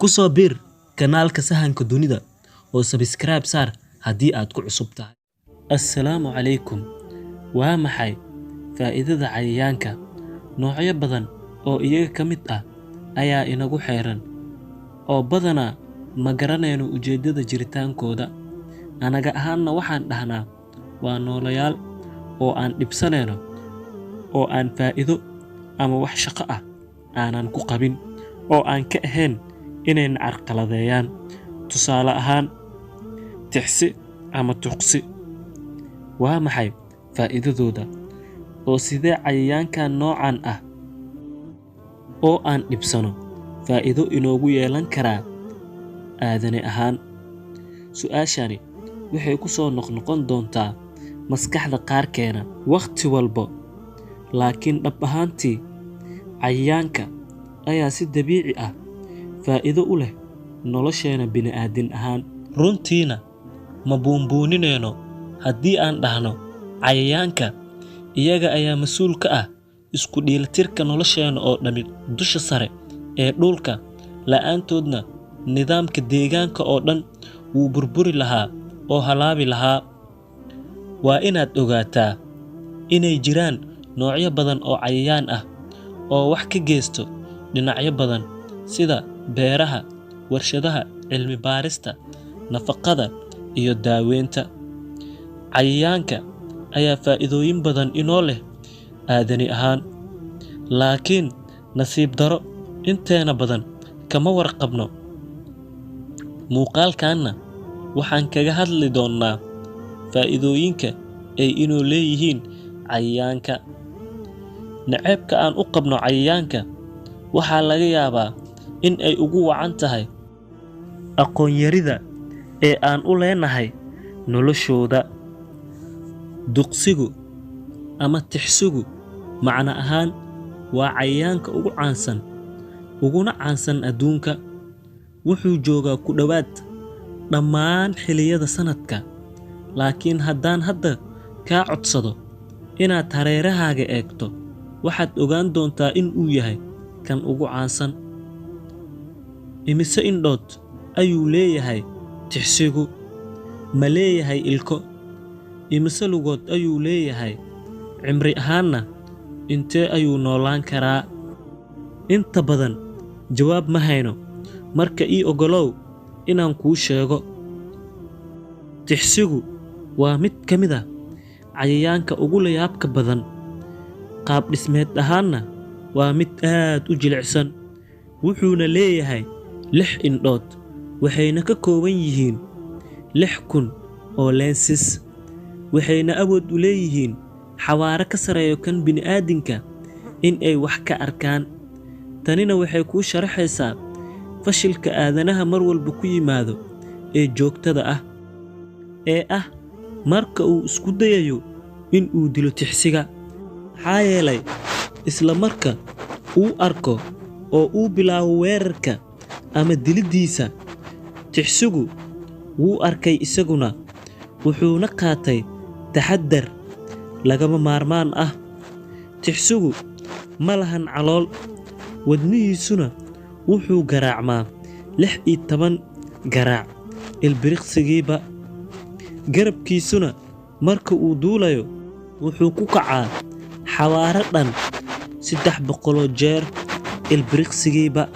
Ku soo biir kanaalka Sahanka Dunida oo subscribe saar haddii aad ku cusub tahay. Assalaamu calaykum. Waa maxay faa'iidada cayayaanka? Noocyo badan oo iyaga ka mid ah ayaa inagu xeeran, oo badanaa ma garanayno ujeeddada jiritaankooda. Anaga ahaanna waxaan dhahnaa waa noolayaal oo aan dhibsanayno oo aan faa'iido ama wax shaqo ah aanan ku qabin oo aan ka ahayn inayna carqaladeeyaan. Tusaale ahaan, tixsi ama tuqsi. Waa maxay faa'iidadooda? Oo sidee cayayaankan noocan ah oo aan dhibsano faa'iido inoogu yeelan karaa aadane ahaan? Su'aashani waxay ku soo noqnoqon doontaa maskaxda qaarkeena wakhti walba, laakiin dhab ahaantii cayayaanka ayaa si dabiici ah faa'iido u leh nolosheena bini'aadan ahaan. Runtiina ma buunbuuninayno haddii aan dhahno cayayaanka iyaga ayaa mas'uul ka ah isku dheelitirka nolosheena oo dhammi dusha sare ee dhulka, la'aantoodna nidaamka deegaanka oo dhan wuu burburi lahaa oo halaabi lahaa. Waa inaad ogaataa inay jiraan noocyo badan oo cayayaan ah oo wax ka geysta dhinacyo badan sida beeraha, warshadaha, cilmi baarista, nafaqada, iyo daaweynta. Cayayaanka ayaa faa'iidooyin badan inoo leh aadane ahaan, laakiin nasiib darro inteena badan kama warqabno. Muuqaalkanna waxaan kaga hadli doonnaa faa'iidooyinka ay inoo leeyihiin cayayaanka. Nacaybka aan u qabno cayayaanka waxaa laga yaabaa in ay ugu wacan tahay aqoon yarida ee aan u leenahay noloshooda. Duqsigu ama tixsigu macno ahaan waa cayayaanka ugu caansan uguna caansan adduunka. Wuxuu joogaa ku dhowaad dhammaan xilliyada sanadka, laakiin haddaan hadda kaa codsado inaad hareerahaaga eegto, waxaad ogaan doontaa in uu yahay kan ugu caansan. Immisa indhood ayuu leeyahay tixsigu? Ma leeyahay ilko? Immisa lugood ayuu leeyahay? Cimri ahaanna intee ayuu noolaan karaa? Inta badan jawaab ma hayno, marka ii oggolow inaan kuu sheego. Tixsigu waa mid ka mid ah cayayaanka ugu layaabka badan, qaab dhismeed ahaanna waa mid aad u jilicsan. Wuxuuna leeyahay 6 indhood, waxayna ka kooban yihiin 6000 oo lenses, waxayna awood u leeyihiin xawaare ka sarreeya kan bini'aadamka in ay wax ka arkaan. Tanina waxay kuu sharaxaysaa fashilka aadanaha mar walba ku yimaado ee joogtada ah ee ah marka uu isku dayayo in uu dilo tixsiga. Maxaa yeelay isla marka uu arko oo uu bilaabo weerarka ama diliddiisa, tixsigu wuu arkay isaguna, wuxuuna qaatay taxaddar lagama maarmaan ah. Tixsigu ma lahan calool, wadnihiisuna wuxuu garaacmaa 16 garaac ilbiriqsigiiba. Garabkiisuna marka uu duulayo wuxuu ku kacaa xawaare dhan 300 jeer ilbiriqsigiiba.